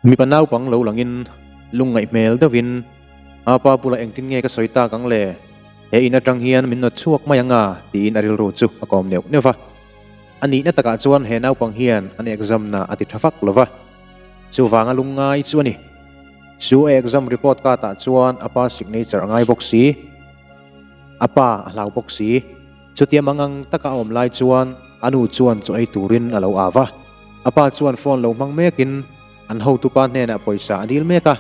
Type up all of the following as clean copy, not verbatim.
Mipa naupang lo langin lungngaih hmel deuhin, Apa bulah engtin nge ka sawi tak ang le? He in atang hian min nawt chhuak mai ang a, tiin a rilru chu a kawm neuh neuh va. A nihna takah chuan he naupang hian an exam na a ti tha vak lo va, chuvanga lungngai chu a ni. Chu a exam report card ah chuan a pa signature a ngai bawk si, a pa a hlau bawk si. Chutia mangang taka a awm lai chuan a nu chuan chaw ei turin a lo av a. A pa chuan phone lo hmang mekin an hotupa hnenah pawisa a dil mek a.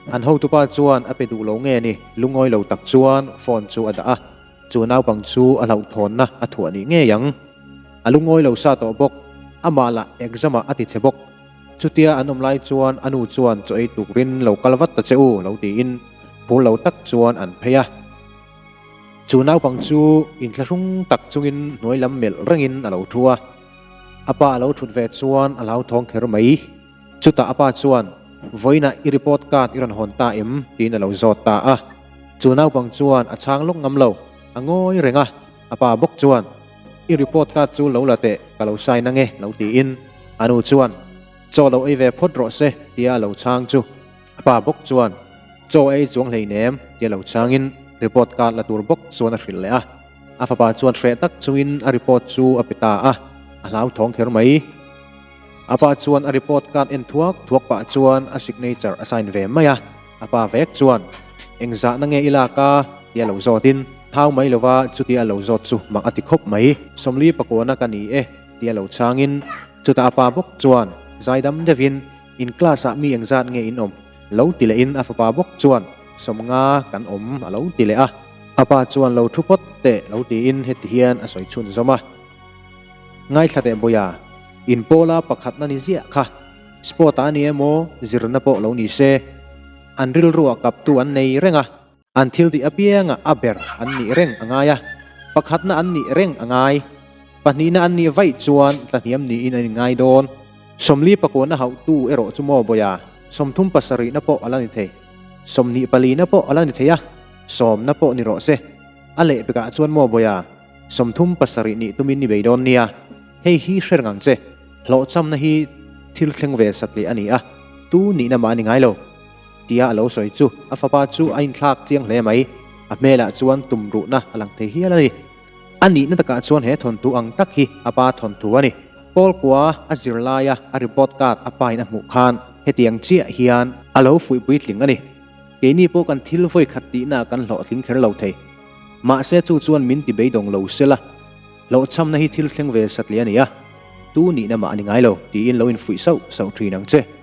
An hotupa chuan a pe duh lo nge ni, lungawi lo tak chuan phone chu a dah a. Chu naupang chu a hlauhthawnna a thuah nih ngei ang. A lungawi lo sa tawh bawk, amah lah exam ah a ti che bawk. Chutia an awm lai chuan a nu chuan chaw ei turin lo kal vat ta che u lo tiin phur lo tak chuan an phei a. Chu naupang chu inthlahrung tak chungin hnuai lam melh rengin a lo thu a. A pa a lo thut ve chuan a hlauthawng kher mai. Chutah a pa chuan, Vawiinah i report card i rawn hawn ta em? tiin a lo zawt ta a. Chu naupang chuan a chhang lawk ngam lo, a ngawi reng a. A pa bawk chuan, I report card chu lo la teh, ka lo sign ange, lo tiin. A nu chuan, Chaw lo ei ve phawt rawh se, tia a lo chhang chu. A pa bawk chuan, Chaw ei chuang hleinem, tia lo chhangin report card la tur bawk chuan a hrilh leh a. A fapa chuan hreh tak chungin a report chu a pe ta a, a hlauthawng kher mai. A pa chuan a report card en thuak thuak pah chuan a signature a sign ve mai a. A pa vek chuan, Engzahna nge i lak a? tia lo zawtin, Thau mai lova chutia a lo zawt chu mak a ti khawp mai. Sawmli pakuana ka ni e, tia lo chhangin, chutah a pa bawk chuan zaidam deuhin, In class ah mi engzat nge in awm? Lo ti lehin a fapa bawk chuan, Sawmnga kan awm a lo ti leh a. A pa chuan lo thu pawt teh lo tiin heti hian a sawi chhun zawm a. Ngaithla teh Bawia, in pawla pakhatna ni ziah kha. Sport ah a ni emaw zirna pawh lo ni se. An rilruah kaptu an nei reng a. An thil tih apiangah a ber an nih reng a ngai a, pakhatna an nih reng a ngai. Pahnihna an nih vaih chuan tlahniam niin an inngai dawn. 40 pakuana hauhtu erawh chu maw Bawia, 30 pasarihna pawh a la ni thei, 20 palina pawh a la ni thei a, sawmna pawh ni rawh se. A lehpekah chuan maw Bawia, 37 nih tumin i bei dawn nia. Hei hi hre reng ang che, hlawhchhamna hi thil thleng ve satliah a ni a, tu nihna mah a ni ngai lo. Tia a lo sawi chu a fapa chu a inthlak chiang hle mai. A hmelah chuan tum ruhna a lang thei hial a ni. A nihna takah chuan he thawnthu ang tak hi a pa thawnthu a ni. Paul kua a zir laia a report card a pain a hmuh khan hetiang chiah hian a lo fuih puitling a ni. Keini pawh kan thil vawi khat tihnaah kan hlawhtling kher lo thei. Mahse chu chuan min ti beidawng lo sela, hlawhchhamna hi thil thleng ve satliah a ni a, tu nihna mah a ni ngai lo tiin lo infuih sauh sauh thin ang che.